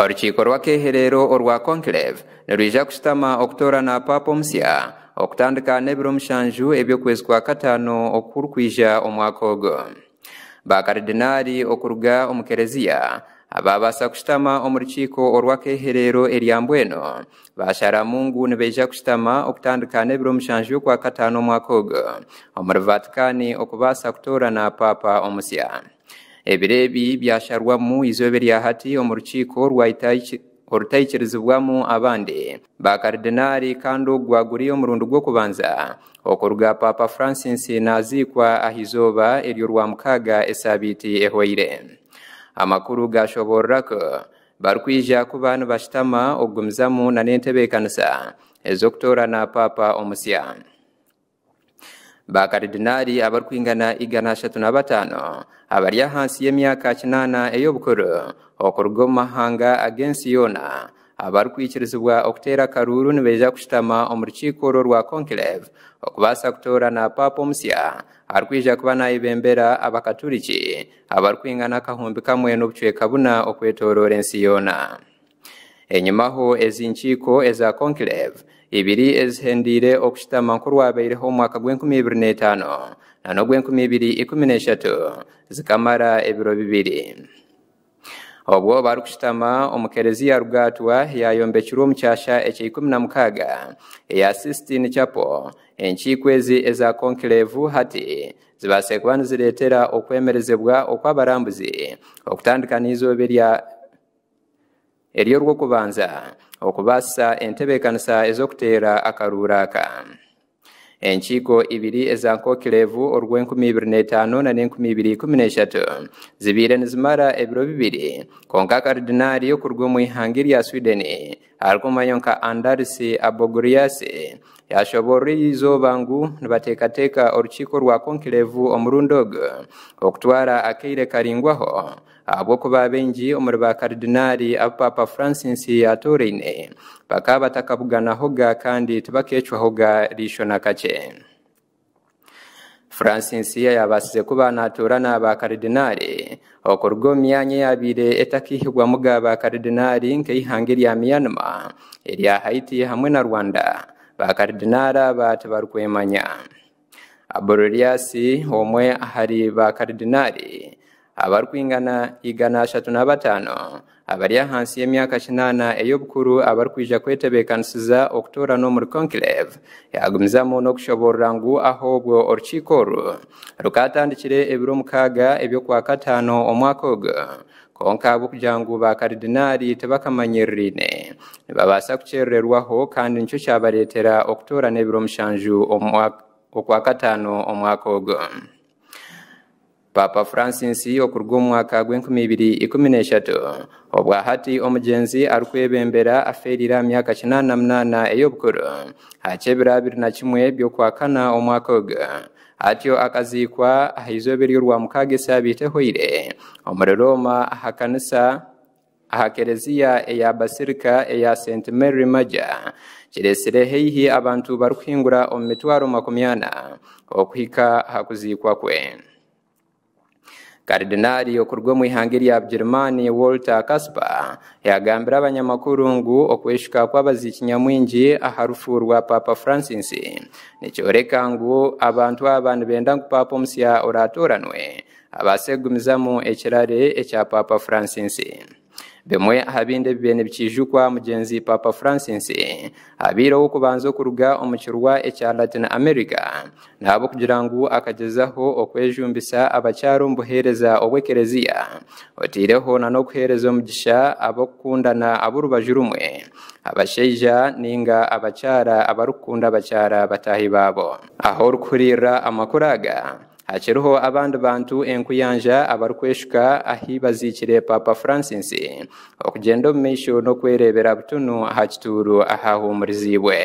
Orukiiko rw'akeehereero orwa Conclave nirwija kushutama okutoorana Paapa omusya okutandika n'ebiro mushanju eby'okwezi kwa kataano okurikwija omwaka ogu. Baakarидinaari okuruga omu kereziya abaabaasa kushutama omu rukiiko orw'akeehereero erya mbwenu baasharamu ngu nibaija kushutama okutandika n'ebiro mushanju by'okwakataano omwaka ogu omuri Vatikani okubaasa kutoorana Paapa omusya. Ebiro ebi byasharwamu eizooba erya hati omu rukiiko orutaikirizibwamu abandi baakarидinaari kandi ogu gwaguri omurundi gw'okubanza okuruga Paapa Francis naaziikwa aha izooba ery'Orwamukaaga esaabiiti ehwaire. Amakuru gaashoboorora ku barikwija kuba nibashutama okugumizamu n'entebeekanisa ez'okutoorana Paapa omusya. Baakaridinaari abarikwingana 135 abari ahansi y'emyaka kinaana ey'obukuru okuruga omu mahanga ag'ensi yoona abarikwikirizibwa okuteera akaruuru nibaija kushutama omu rukiiko oru orwa Conclave okubaasa kutoorana Paapa omusya arikwija kuba nayebembera Abakaturiki abarikwingana 1000 n'obucweka buna okwetooroora ensi yoona. Enyimaho ezi nkiiko eza Conclave ibiri ezihendeire okushutama nk'orwabaireho omu mwaka gw'enkumi ibiri n'etaano na n'ogw'enkumi ibiri ikumi n'eshatu zikamara ebiro bibiri. Obwo barikushutama omu kereziya Rugaatwa eyaayombekirwe omu kyasha ekya 16 eya Sistine Chapel, enkiiko ezi eza Conclave hati zibaasire kuba nizireetera okwemerezebwa okw'abarambuzi okutandika n'eizooba erya ery'orw'okubanza okubaasisa entebeekanisa ez'okuteera akaruuru aka. Enkiiko ibiri eza Nkokireevu orw'enkumi ibiri n'etaano na n'enkumi ibiri ikumi n'eshatu zibaire nizimara ebiro bibiri kwonka Karidinaari okuruga omu ihanga erya Sweden arikumanywa nka Anders Abogrius yashoboorora eizooba ngu nibateekateeka orukiiko rwa Konkireevu omurundi ogu okutwara akaire karaingwaho Ahabw'okuba baingi omuri baakaridinaari abu Paapa Francis yaatooraine bakaba batakabuganahoga kandi tibakeecwahoga riisho na kakye. Francis yaabaasize kuba naatoorana baakaridinaari okuruga omu myanya eyaabaire etakaihibwamuga baakaridinaari nk'eihanga erya Myanmar, erya Haiti hamwe na Rwanda. Baakaridinaari aba tibarikwemanya. Aboreliasi, omwe ahari baakaridinaari abarikwingana 305 abari ahansi y'emyaka kinaana ey'obukuru abarikwija kwetebeekanisiza okutoorana omuri Conclave, yaagumizamu n'okushoboorora ngu ahobwo orukiiko oru rukaatandikire ebiro mukaaga eby'Okwakataano omwaka ogu, kwonka ahabw'okugira ngu baakaridinaari tibakamanyiriraine, nibabaasa kukyerererwaho kandi nikyo kyabareetera okutoorana ebiro mushanju Okwakataano omwaka ogu. Paapa Francis okuruga omu mwaka gw'enkumi ibiri ikumi n'eshatu obwa hati omugyenzi arikwebembera afeereire aha myaka 88 ey'obukuru aha ky'ebiro abiri na kimwe by'Okwakana omwaka ogu atyo akaziikwa aha izooba ery'Orwamukaaga esaabiiti ehwaire omuri Rooma aha kanisa aha kereziya eya Basilica eya St Mary Major kireetsire haihi abantu barikuhingura omu mitwaro makumi ana okuhika aha kuziikwa kwe. Karidinaari okuruga omu ihanga erya Bugirimaani Walter Kasper yaagambira abanyamakuru ngu okweshuka kw'abaziiki nyamwingi aha rufu rwa Paapa Francis nikyoreka ngu abantu aba nibenda ngu Paapa omusya oraatooranwe abaase kugumizamu ekirare ekya Paapa Francis. Bimwe aha bindi ebibaire nibikiijukwa mugyenzi Paapa Francis abaire ow'okubanza okuruga omu kirwa ekya Latin America n'ahabw'okugira ngu akagyezaho okwejumbisa abakyara omu buheereza obw'ekereziya oteireho n'okuheereza omugisha ab'okukundana ab'orubaju rumwe, abashaija ninga abakyara abarikukunda abakyara bataahi baabo. Ahu orikuhurira amakuru aga, Hakiriho abandi bantu enkuyanja abarikweshuka ahi baziikire Paapa Francis okugyenda omu maisho n'okwereebera butunu aha kituuru ahahuumuriziibwe.